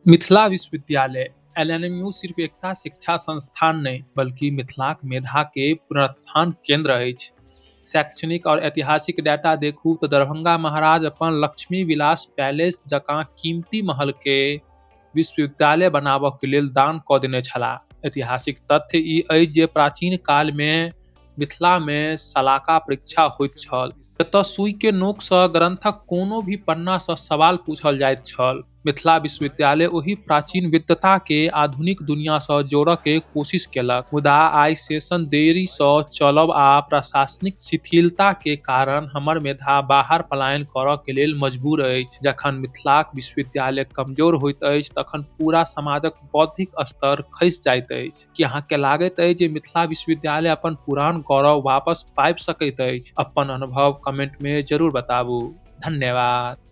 मिथिला विश्वविद्यालय एलएनएमयू सिर्फ एकटा शिक्षा संस्थान नहि, बल्कि मिथिलाक मेधा के पुनरुत्थान केंद्र अछि। शैक्षणिक और ऐतिहासिक डाटा देखू तऽ दरभंगा महाराज अपन लक्ष्मी विलास पैलेस जकाँ कीमती महल के विश्वविद्यालय बनाबऽ के लेल दान कऽ देने छलाह। ऐतिहासिक तथ्य ई अछि जे प्राचीन काल मे मिथिला मे शलाका परीक्षा होइत छल, जतय सुई के नोक सँ ग्रंथक कोनो भी पन्ना सँ सवाल पूछल जाइत छल। मिथिला विश्वविद्यालय ओहि प्राचीन विद्वता के आधुनिक दुनिया सँ जोड़ऽ के कोशिश केलक, मुदा आइ सेशन देरी सँ चलब आ प्रशासनिक शिथिलता के कारण हमर मेधा बाहर पलायन करऽ के लेल मजबूर अछि। जखन मिथिलाक विश्वविद्यालय कमजोर होइत अछि तखन पूरा समाजक बौद्धिक स्तर खसि जाइत अछि। की अहाँके लागैत अछि जे मिथिला विश्वविद्यालय अपन पुरान गौरव वापस पाबि सकैत अछि? अपन अनुभव कमेंट में जरूर बताबू। धन्यवाद।